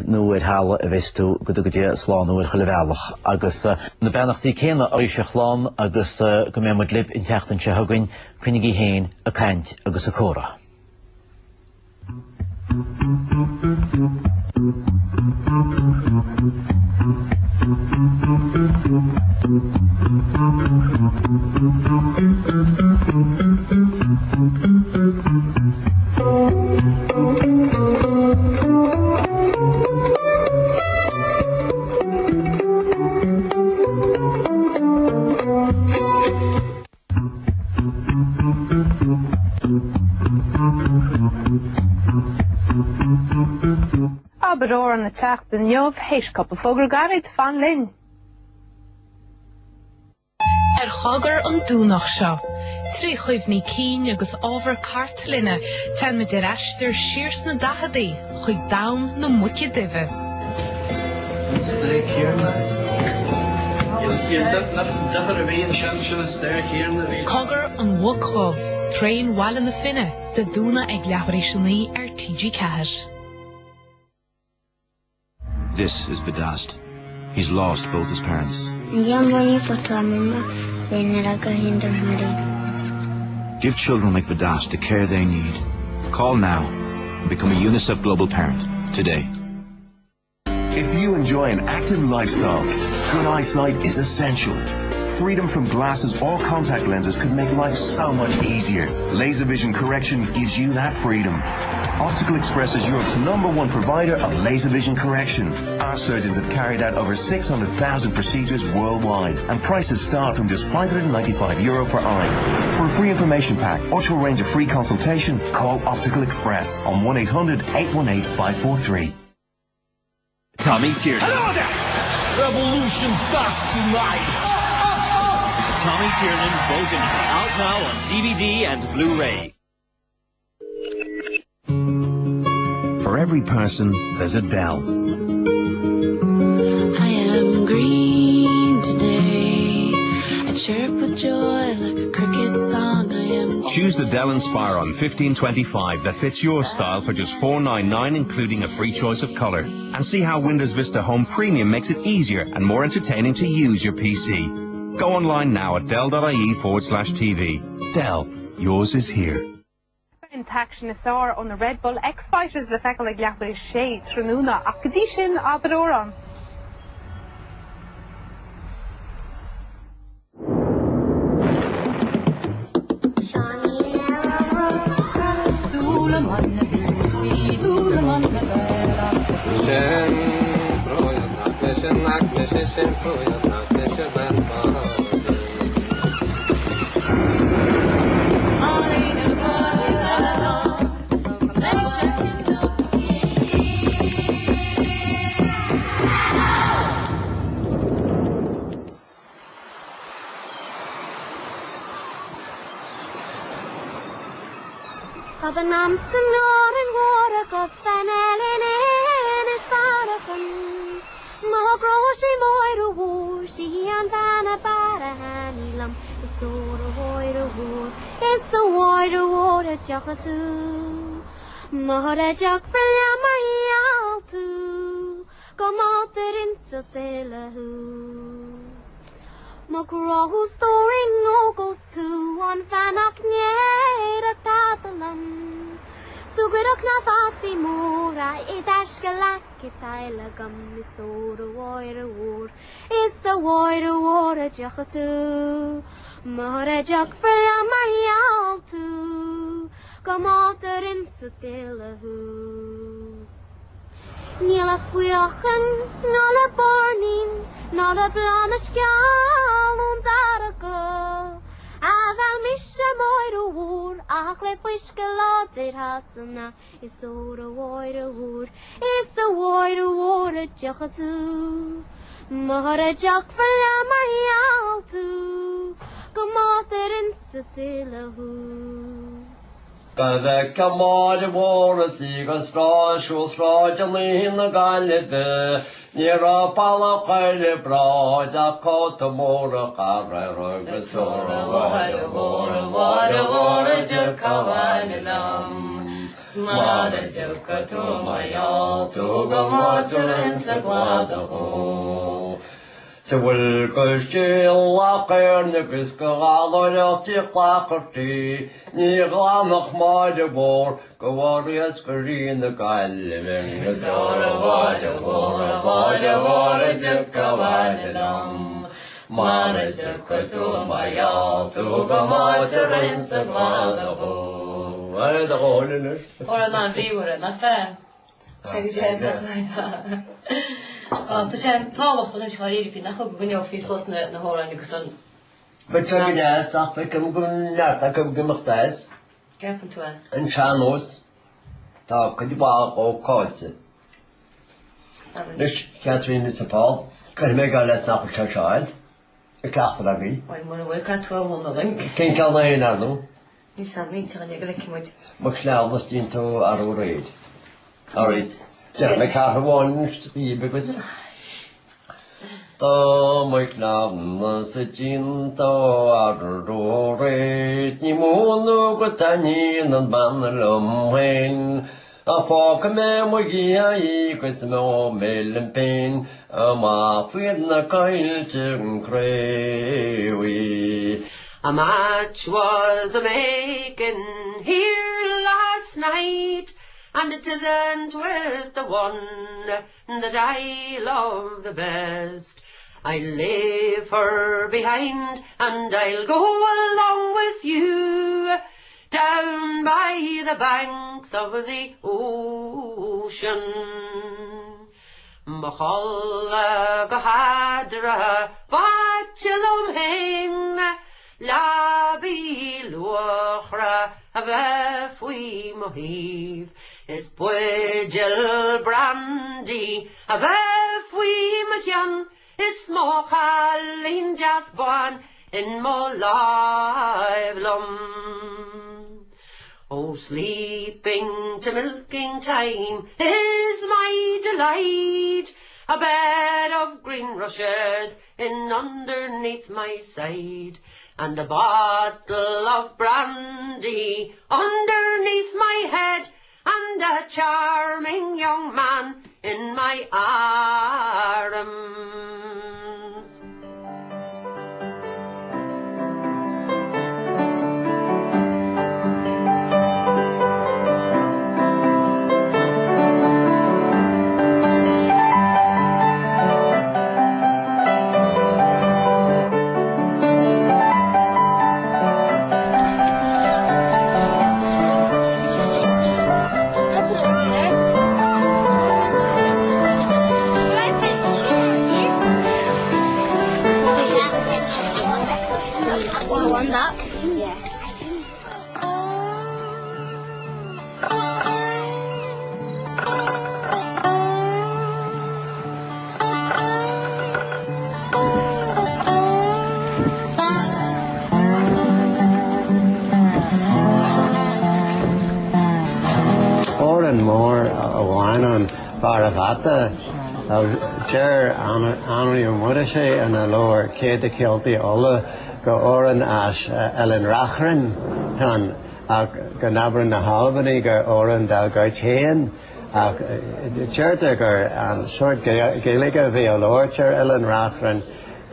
nó ar thalamh a bheas tú, go dtuga Dia slán thú ar chuile bhealach. Agus na beannachtaí céanna arís a chlann agus go mbeidh muid libh an tseachtain seo chugainn, coinnigí féin ag caint agus ag comhrá. Abair Amhrán ag teacht inniu théis cúpla fógra gairid, fan linn! Ar Chogar an Domhnach seo, 3 chuimhní cinn agus ábhar cartlainne, téann muid ar aistear siar sna daicheadaí chuig domhan na muice duibhe. An stair chéanna. Difear a bhí ansin, sin an stair chéanna a bhí. Cogar an Mhuc Dhubh, Traein Bhaile na Finne, Dé Domhnaigh ag leathuair théis a 9 ar TG4. This is Vedast. He's lost both his parents. Give children like Vedast the care they need. Call now and become a UNICEF Global Parent today. If you enjoy an active lifestyle, good eyesight is essential. Freedom from glasses or contact lenses could make life so much easier. Laser vision correction gives you that freedom. Optical Express is Europe's number one provider of laser vision correction. Our surgeons have carried out over 600,000 procedures worldwide, and prices start from just 595 euro per eye. For a free information pack or to arrange a free consultation, call Optical Express on 1800 818 543. Tommy Tiernan. Hello there! Revolution starts tonight! Tommy Tiernan, Bogan, out now on DVD and Blu-ray. For every person, there's a Dell. I am green today. I chirp with joy like a cricket song. I am. Choose the Dell Inspiron 1525 that fits your style for just $499, including a free choice of color. And see how Windows Vista Home Premium makes it easier and more entertaining to use your PC. Go online now at dell.ie forward slash TV. Dell, yours is here. Beidh an t-aicsean is fearr ó na Red Bull X-Fighters le feiceáil ag leathuair théis a sé tráthnóna ach go dtí sin, abair amhrán! Tá bean a'm san Árainn Mhór agus bean eile in Inis Bearachain. Má ghródh sí Máire Mhór, sí an bhean ab fhearr a thaitnigh liom. Is óra Mháire Mhór, is a Mháire Mhór a dtiocfaidh tú. Mura dtiocfar liom mar gheall tú. Go mbáitear insa tuile thú. Mo ghrá thú stóirín óg ós tú an bhean nach ndéarfadh tada liom. 'S tú cuireadh na fataí móra i dtaisce leac i dtadhall agam is óra Mháire Mhór is a Mháire Mhór a dtiocfaidh tú Mura dtiocfar liom mar gheall tú go mbáitear insa tuile thú. Ní le faochain ná le bairnín ná le bláth na sceal ón dara guth a mheall mise Máire Mhór ach le fuisce láidir Shasana is óra Mháire Mhór is a Mháire Mhór a dtiocfaidh tú mura dtiocfar liom mar gheall tú go mbáitear insa tuile thú. Dá bhfeicfeá Máire Mhór is í go sráid siúl sráideanna na Gaillimhe, ní raibh bealach ar a bráid ach cóta mór a chur air agus óra Mháire Mhór, a Mháire Mhór a dtiocfá abhaile liom. 'S mara dtiocfa tú mar gheall tú go mbáitear insa gcladach thú. Sa bhfuil go síolach ar na agus go ghalaireacht tí chlachartaí, ní ghlanfadh Máire Mhór go bhfuarthas go Rí na Gaillimhe agus óra Mháire Mhór, a Mháire Mhór a dtiocfá abhaile liom. Mara dtiocfa tú mar gheall tú go mbáitear insa gcladach thú. Bhuel, do dhóthain anois. Amhrán an-bhríomhar é, nach ea? Tá sé tábhachtach anois dháiríre faoi nach bhfuil go gcoinneofaí suas na hamhráin agus an. Bheadh sé go deas ach feicim go neart acu ag imeacht as. Ceapann tú é? An sean-nós, tá cuid mhaith dhó caillte. Anois, Catherine is a Paul, caithfidh mé a gabháil leat nach bhfuil sé seo a'd, ag ceachtar agaibh. Bhuel, mura bhfuil, caithfidh tú a mhúineadh dom. Cén ceann é féin, ar ndóigh? Níl 's a'm, inse dhuinn é go bhfeicfidh muid. Mo chleamhnas déanta arú aréir. Alright, déarfaidh mé ceathrú amháin anois daoibh agus. Tá mo chleamhnas déanta arú aréir, ní mó nó go dtaitníonn an banna liom féin. Ach fágfaidh mé mo dhiaidh í agus imeoidh mé liom féin amach faoi na coillte craobhaí. A match was a-making here last night And it isn't with the one that I love the best I'll leave her behind and I'll go along with you Down by the banks of the ocean Mo chodladh go headra báite liom féin Leabaidh luachra a bheith faoi mo thaobh Is buidéal brandy a bheith faoi mo cheann Is mo chailín deas bán in mo láimh liom. Oh sleeping to milking time is my delight, A bed of green rushes in underneath my side, And a bottle of brandy underneath my head, And a charming young man in my arms. Amhrán mór amháin ann, Fear a' Bhata. Deir Anraí Ó Muiris ina leabhar Céadta Ceoltaí Uladh gur amhrán as Eilean Reachrann atá ann ach go n-abrann na hAlbanaigh gur amhrán dá gcuid féin. Ach deirtear gur an sórt Gaeilge a bhí á labhairt ar Oileán Reachrann,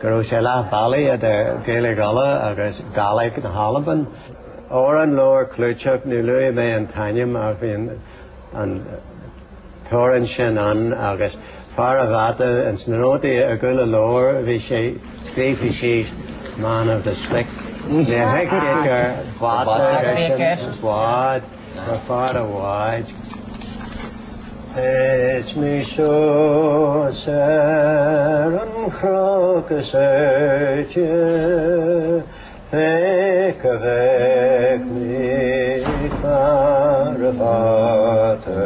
go raibh sé leath bealaigh idir Gaeilge Uladh agus Gàidhlig na hAlban. Amhrán leabhar clúiteach, ní luaigh mé an t-ainm ach bhí an t-amhrán sin ann agus Fear a' Bhata ins na nótaí i gcúl an leabhair bhí sé scríofa síos Man of the Stick. Níor thuig siad gur bata a bhí i gceist. Bád. Gur fear an bháid. Thit mé suas ar an chnoc is airde, Féach go bhfeic mé fear a' bhata,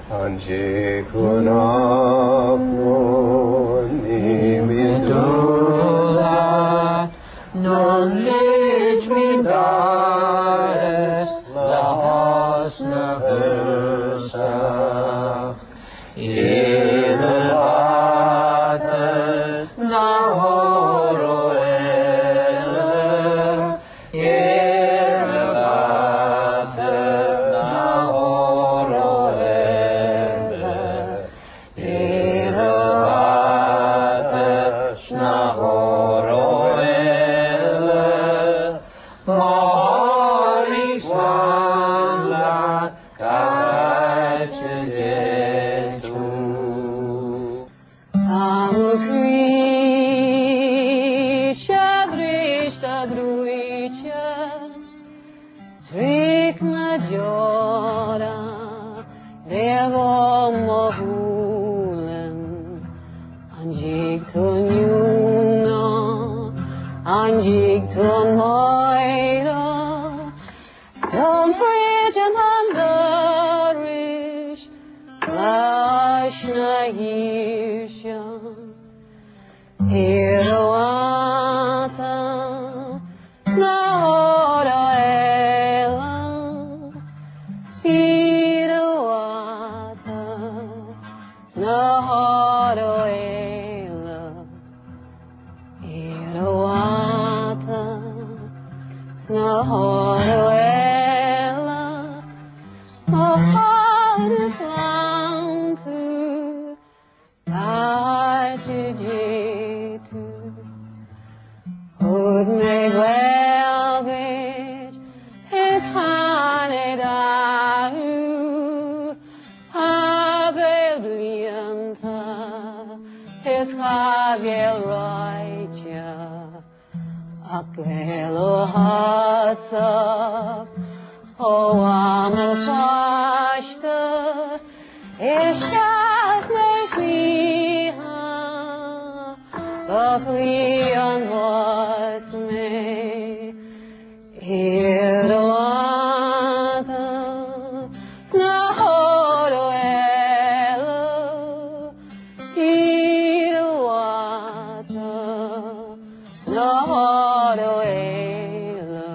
An dtiocfainn ach nó ní tú a Mháire don fríd an dorais leis na shaoirse Hiawatha sna hOra-Ela Hiawatha sna hOra-Ela Hiawatha sna hOra-Ela Mo chara slán tú Áit a dté tú. Thug mé gaol dhuit is tháinig athrú Thar gaol blianta is thar gaol ráite Ach gaol ó thosach ó am mo pháiste Is sheas mé choíche go dtí an bás mé Hiawatha sna hOra-Ela Hiawatha sna hOra-Ela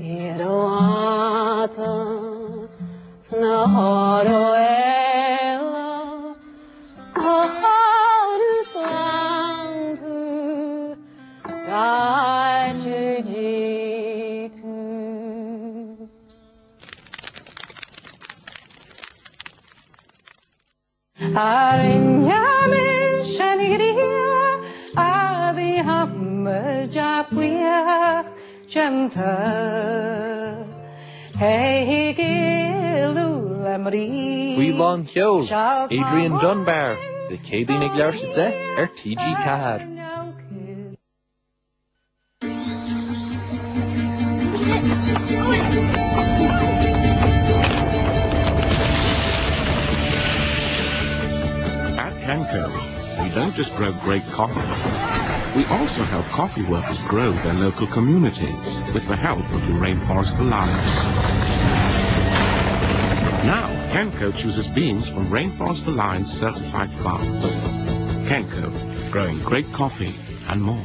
Hiawatha sna hOra-Ela Mo chara slán tú Áit a dté tú. Faoi lán tseoil, Adrian Dunbar, Dé Céadaoin ag leathuair tar éis a 10 ar TG4. At Kenco, we don't just grow great coffee. We also help coffee workers grow their local communities with the help of the Rainforest Alliance. Now, Kenco chooses beans from Rainforest Alliance certified farms. Kenco, growing great coffee and more.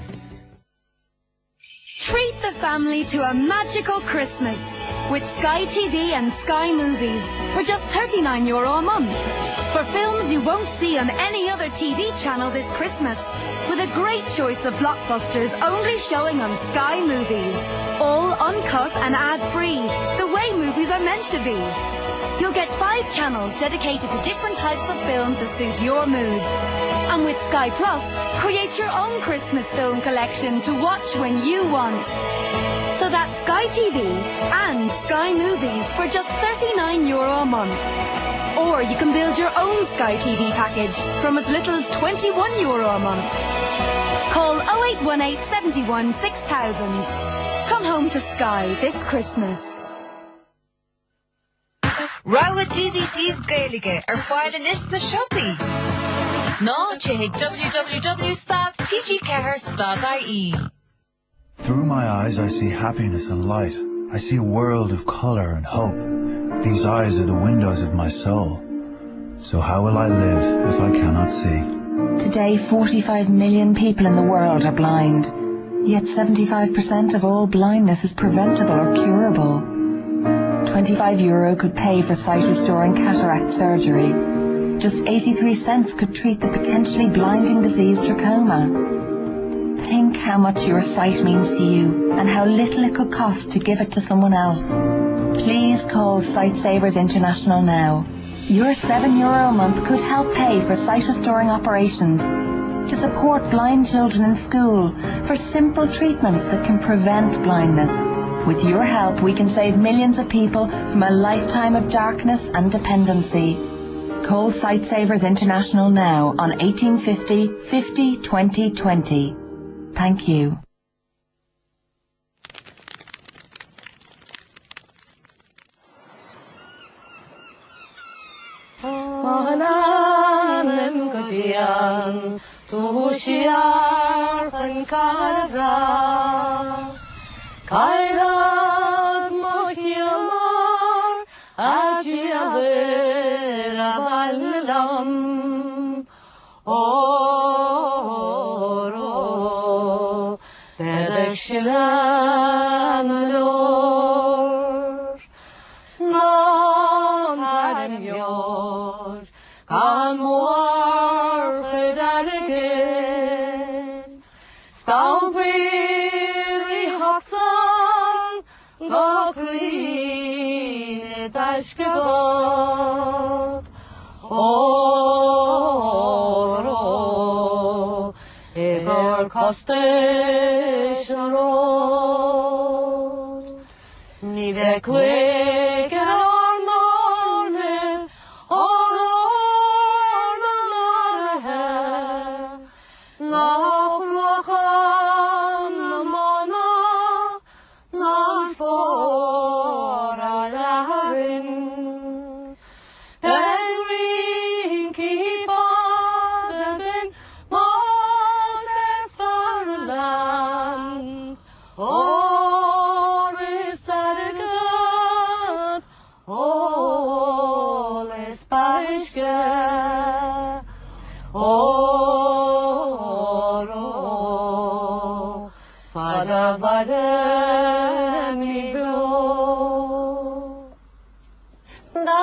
Treat the family to a magical Christmas with Sky TV and Sky Movies for just €39 Euro a month. For films you won't see on any other TV channel this Christmas. With a great choice of blockbusters only showing on Sky Movies. All uncut and ad-free, the way movies are meant to be. You'll get five channels dedicated to different types of film to suit your mood. And with Sky Plus, create your own Christmas film collection to watch when you want. So that's Sky TV and Sky Movies for just €39 Euro a month. Or you can build your own Sky TV package from as little as €21 Euro a month. Call 0818 71 6000. Come home to Sky this Christmas. Rogha DVDs Gaeilge ar fáil anois sna siopaí! Nó téigh chuig www stad tg4 stad ie. Through my eyes I see happiness and light. I see a world of color and hope. These eyes are the windows of my soul. So how will I live if I cannot see? Today, 45 million people in the world are blind. Yet 75% of all blindness is preventable or curable. 25 euro could pay for sight-restoring cataract surgery. Just 83 cents could treat the potentially blinding disease trachoma. Think how much your sight means to you and how little it could cost to give it to someone else. Please call Sightsavers International now. Your 7 euro a month could help pay for sight-restoring operations to support blind children in school for simple treatments that can prevent blindness. With your help, we can save millions of people from a lifetime of darkness and dependency. Call Sightsavers International now on 1850 50 20 20. Thank you. M'anam go dtí an dúiche chun Cairbre. Cairbre mo chiall a Dhia abhaile liom. Óró, beidh ag sileadh na ndeor. Ná tairngir gan mórchuid airgid. Stampaí Shasana go cruinn i dtaisce agat. Óró, i gcomhair costais an róid. Ní bheidh cluiche ár n-airne ó lár na n-athruithe, ná cruachan na móna, ná an fómhar á leathadh orainn. Beidh rincí fada binn más is fearr a lean. Ór is airgead, ól is beatha uisce, Óró, fad a mhairimid beo. Dá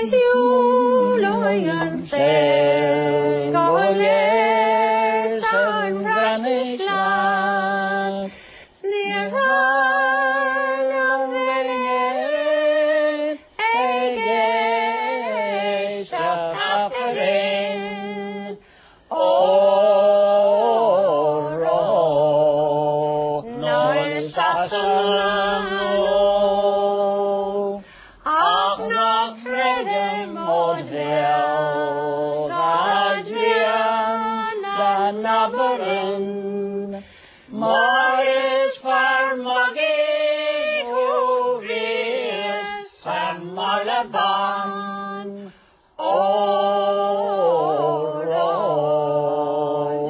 shiúlóinn an saol go léir san bhFraincis leat, 's níor fhearr liom bheith ag éisteacht Aifrinn. Óró, nó i Sasana nó Ach ná creidim ó bhéal dhá dtrian dá n-abarann Mar is fear magaidh thú bhíos sa mBaile Bán. Óró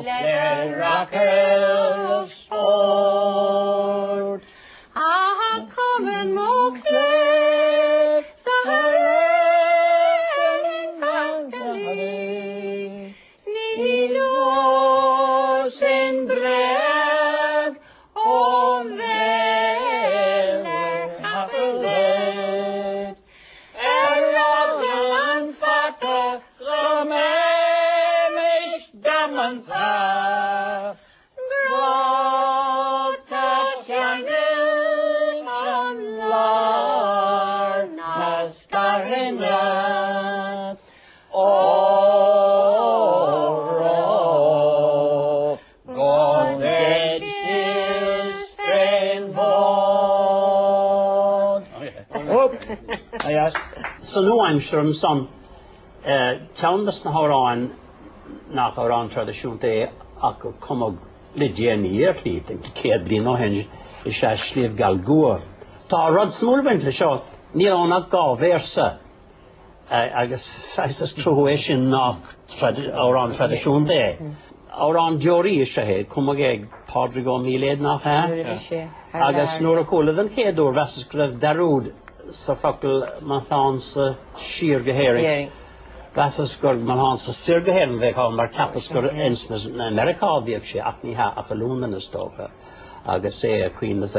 le raca spóirt. Ach cumann mo chléibh sa Fascally, ní leo sin bréag ó bhéal ar chapall duit. Ar eagla an pheaca go mbeimis damanta, Breoite ceangailte lár na scaireanna. Óró, go dtéid síos fén bhfód. Sa nua-aimsir ansan, ceann de na hamhráin nach amhrán traidisiúnta é ach a cumadh le déanaí ar shlí, 100 bliain ó shin, is ea Sliabh Geal Gua. Tá rud suimiúil ag baint leis seo, níl ann ach dhá véarsa. Agus saghas is cruthú é sin nach amhrán traidisiúnta é. Amhrán deoraí is ea é, cumadh é ag Pádraig Ó Míléid, nach ea? Agus nuair a chuala den chéad uair mheasas go raibh dearúd sa focal mo shleánsa siar go hÉirinn. Mheasas gur mo shleánsa soir go hÉirinn a bheadh ann mar cheapas gur ins na Meiriceá a bhíodh sé ach ní hea ach i Londain is dócha agus é ag cuimhneamh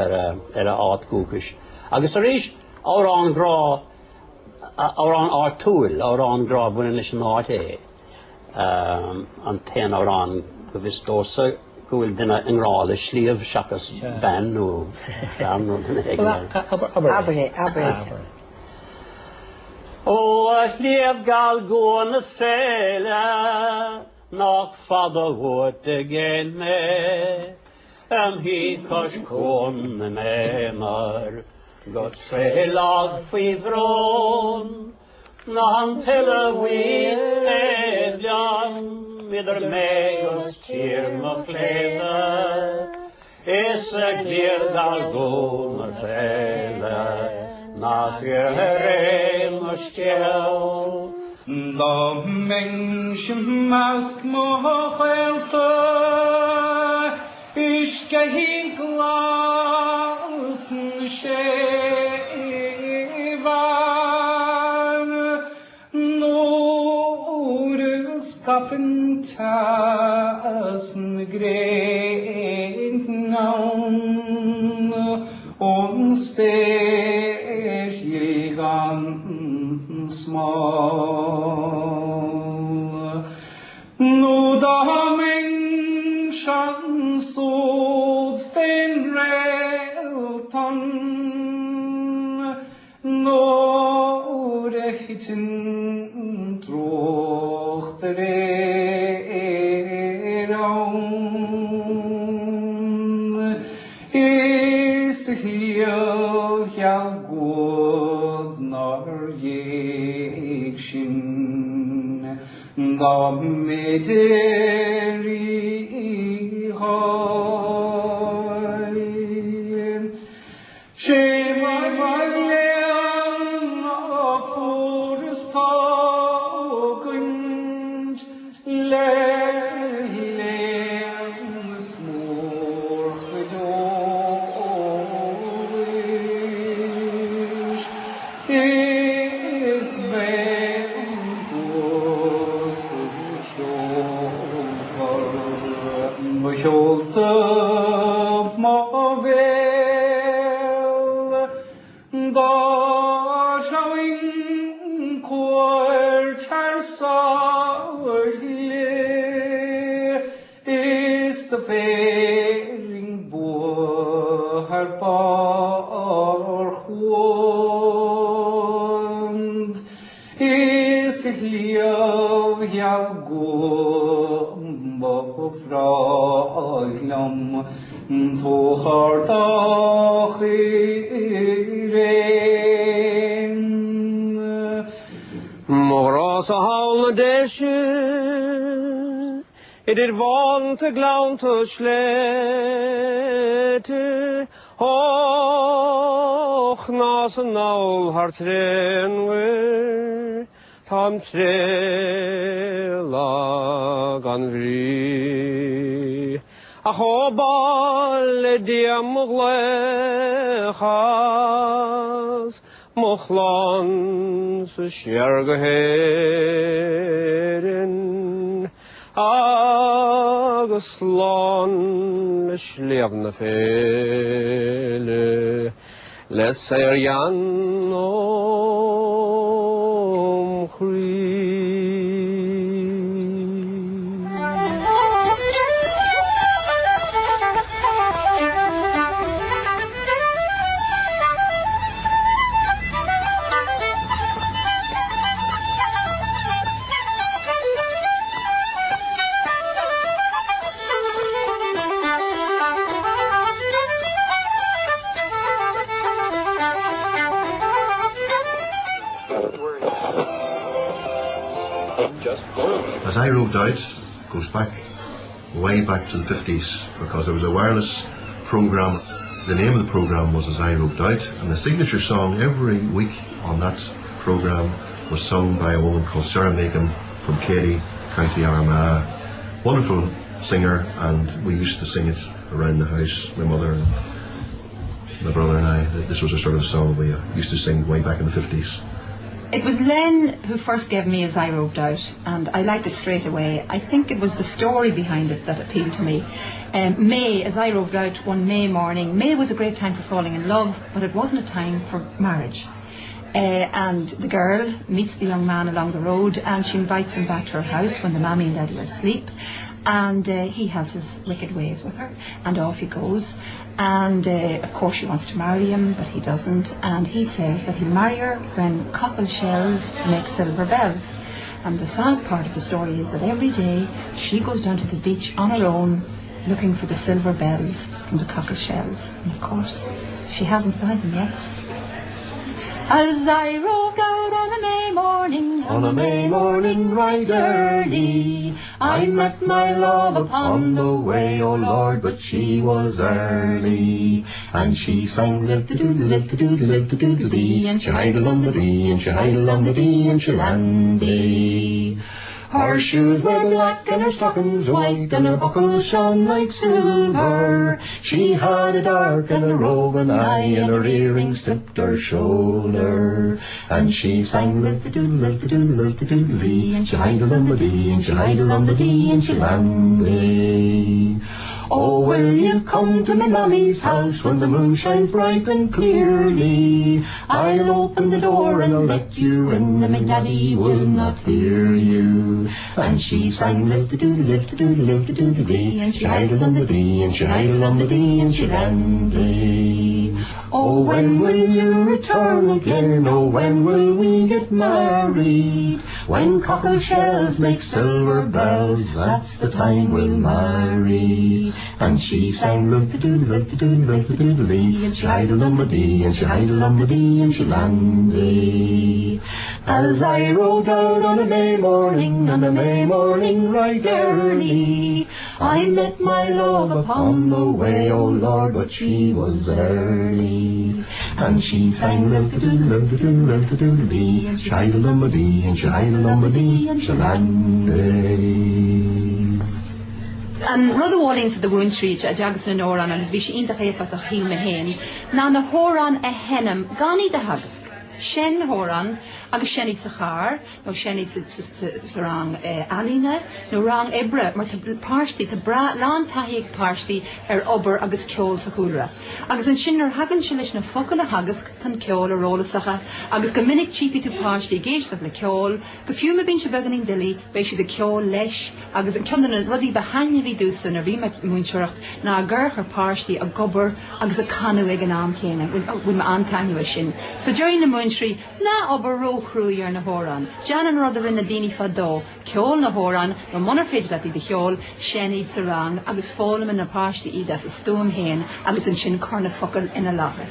ar a áit dhúchais. Agus arís, amhrán grá Amhrán áitiúil, amhrán grá a bhaineann leis an áit é an t-aon amhrán go bhfios domhsa go bhfuil duine i ngrá le sliabh seachas bean nó fear nó duine éigin eile. Abair é, abair é. Ó a Shliabh Geal Gua na Féile nach fada uait i gcéin mé Im shuí cois cuain im aonar go tréith-lag faoi bhrón Ná an tuile bhuí taobh liom idir mé 'gus tír mo chléibhe Is a Shliabh Gheal Gua na Féile nach gearr é mo scéal. Dá mbeinnse i measc mo ghaolta. Uisce glas na sé bhfear Nuair a scaipeann teas na gréine ann Ón spéir ghil gan smál. Nó dá mbeinnse ansúd fén réaltán Nuair a thiteann drúcht aréir ann Is a shliabh gheal guth 'nár dhiaidh sin. Dá mb'fhéidir í dh'fháil. 'Sé mo léan a fuaireas tógaint le léan is mórchuid eolais. Is mé an uasal ceolmhar Mo sheolta mo bhéal Dá dtreabhfainn cuairt thar sáile Is do bhéarfainn bua thar barr chuand Is a shliabh gheal go mba bhreá liom tú chuardach i réim. Mo ghrá-sa thall 'na Déise. Idir bhánta gleannta sléibhte Och ná 's anall thar tréanmhuir Táim tréadla gan bhrí Ach ó b'áil le Dia mo ghlaoch as Mo chlann-sa siar go hÉirinn Agus slán le Sliabh na Féile Le saorghean óm chroí. As I Roved Out goes back way back to the 50s because there was a wireless program. The name of the program was As I Roved Out and the signature song every week on that program was sung by a woman called Sarah Macon from Katy, County Armagh. Wonderful singer and we used to sing it around the house, my mother and my brother and I. This was a sort of song we used to sing way back in the 50s. It was Len who first gave me As I Roved Out, and I liked it straight away. I think it was the story behind it that appealed to me. Um, May, as I roved out one May morning, May was a great time for falling in love, but it wasn't a time for marriage. Uh, and the girl meets the young man along the road and she invites him back to her house when the mammy and daddy are asleep and uh, he has his wicked ways with her and off he goes and uh, of course she wants to marry him but he doesn't and he says that he'll marry her when cockle shells make silver bells and the sad part of the story is that every day she goes down to the beach on her own looking for the silver bells from the cockle shells and of course she hasn't found them yet As I roved out on a May morning, on a May morning right early, I met my love upon the way, O Lord, but she was early. And she sang little doodle little doodle little doodle dee, and she hied along the dee, and she hied along the dee, and she landy. Her Her shoes were black and her stockings white, and her buckle shone like silver. She had a dark and a roving eye, and her earrings tipped her shoulder. And she sang lilty-doodle, lilty-doodle, lilty-doodle-dee, and she idled on the dee, and she idled on the dee, and she landed. Oh, will you come to my mammy's house when the moon shines bright and clearly? I'll open the door and I'll let you in, and my daddy will not hear you. And she sang lilty-doodle, lilty-doodle, lilty-doodle-dee, and she idled on the dee, and she idled on the dee, and she landed. Oh, when will you return again? Oh, when will we get married? When cockle shells make silver bells, that's the time we'll marry. And she sang lilty-doodle, lilty-doodle, lilty-doodle-dee, and she idled on the dee, and she idled on the dee, and she landed. As I rode out on a May morning, on a May morning right early, I met my love upon the way, oh Lord, but she was early. And she sang lilty-doodle, lilty-doodle, lilty-doodle-dee, and she idled on the dee, and she idled on the dee, and she landed. An rud amháin sa do mhúinteoirí a dteagasc na n-amhrán agus bhí sé iontach éifeachtach shíl mé féin, ná na hamhráin a sheinm gan iad a theagasc. Seinn na hamhráin agus seinn iad sa charr nó seinn iad sa rang ealaíne nó rang oibre mar tá páistí tá breá lán taithí ag páistí ar obair agus ceol sa chúlra. Agus ansin nuair a thagann sé leis na focail a theagasc tá an ceol ar eolas acu agus go minic tchífidh tú páistí ag éisteacht le ceol, go fiú má bhíonn sé beagáinín doiligh, beidh siad ag ceol leis agus ceann de na rudaí ba thaitneamhaí domhsa nuair a bhí mé ag múinteoireacht ná gur chuir páistí ag obair agus ag canadh ag an am céanna. Bhain mé an-taitneamh as sin. So déarfainn le múinteoirí, ná obair róchruaidh ar na hamhráin. Déan an rud a rinne daoine fadó, ceol na hamhráin nó munar féidir leat iad a cheol, seinn iad sa rang agus foghlaimeoidh na páistí iad as a stuaim féin agus ansin cuir na focail ina láthair.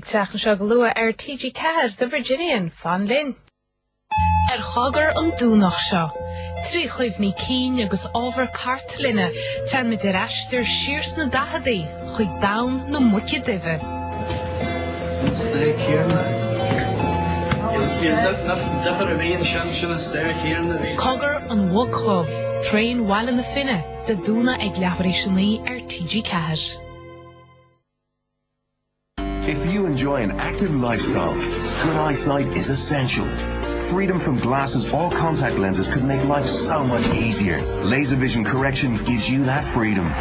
Ag teacht anseo go luath ar TG4, The Virginian, fan linn! Ar Chogar an Domhnach seo, 3 chuimhní cinn agus ábhar cartlainne, téann muid ar aistear siar sna daicheadaí chuig domhan na muice duibhe. An stair chéanna. Difear a bhí ansin, sin an stair chéanna a bhí. Cogar an Mhuc Dhubh, Traein Bhaile na Finne, Dé Domhnaigh ag leathuair théis 9 ar TG4. If you enjoy an active lifestyle, good eyesight is essential. Freedom from glasses or contact lenses could make life so much easier. Laser vision correction gives you that freedom.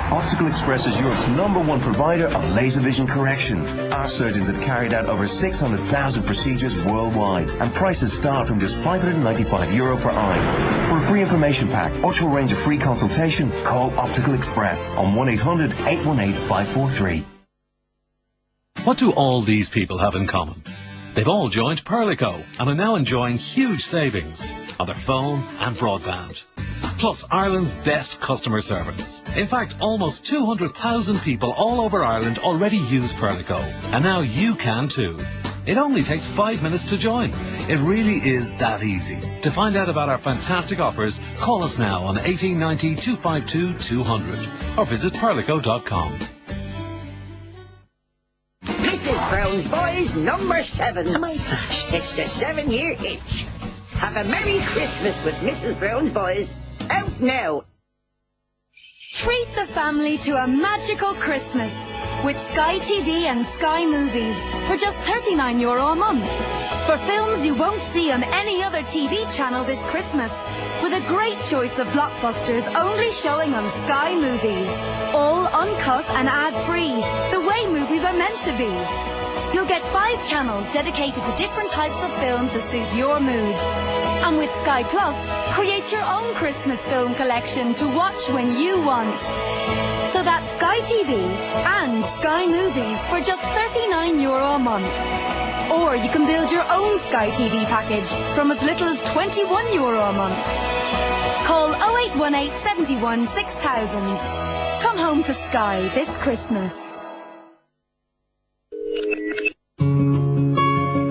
Optical Express is Europe's number one provider of laser vision correction. Our surgeons have carried out over 600,000 procedures worldwide, and prices start from just 595 euro per eye. For a free information pack or to arrange a free consultation, call Optical Express on 1-800 818 543. What do all these people have in common? They've all joined Perlico and are now enjoying huge savings on their phone and broadband. Plus Ireland's best customer service. In fact, almost 200,000 people all over Ireland already use Perlico, and now you can too. It only takes five minutes to join. It really is that easy. To find out about our fantastic offers, call us now on 1890 252 200 or visit perlico.com. Mrs. Brown's Boys number 7. Am I flash? It's the seven-year itch. Have a Merry Christmas with Mrs. Brown's Boys. Out now. Treat the family to a magical Christmas with Sky TV and Sky Movies for just €39 Euro a month. For films you won't see on any other TV channel this Christmas, with a great choice of blockbusters only showing on Sky Movies. All uncut and ad-free, the way movies are meant to be. You'll get five channels dedicated to different types of film to suit your mood. And with Sky Plus, create your own Christmas film collection to watch when you want. So that's Sky TV and Sky Movies for just €39 Euro a month. Or you can build your own Sky TV package from as little as €21 Euro a month. Call 0818 71 6000. Come home to Sky this Christmas.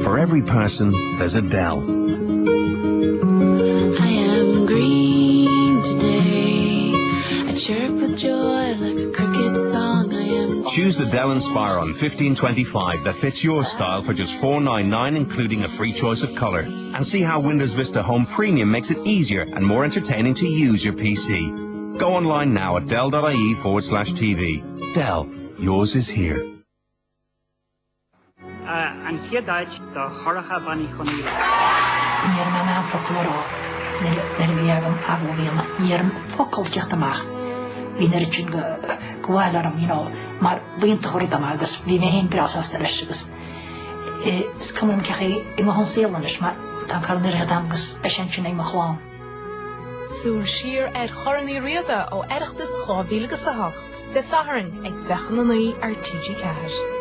For every person, there's a Dell. I am green today. I chirp with joy like a cricket song. I am Choose the Dell Inspiron 1525 that fits your style for just 499 including a free choice of color. And see how Windows Vista Home Premium makes it easier and more entertaining to use your PC. Go online now at dell.ie forward slash TV. Dell, yours is here. An chéad áit do Shorcha Bean Uí Chonghaile. Ní raibh mé in ann focal a rá nuair a bhí agam agallamh a dhéanamh. Ní raibh focal ag teacht amach. Bhí an oiread sin gabháil orm, you know, mar b'iontach an rud dom agus bhí mé féin breá sásta leis agus is cuma liom cé chaoi a mbeidh an saol anois mar tá an Corn Uí Riada agam agus beidh sé ansin ag mo chlann. Súil siar ar Chorn Uí Riada ó Oireachtas 2008, Dé Sathairn ag 8:50 ar TG4.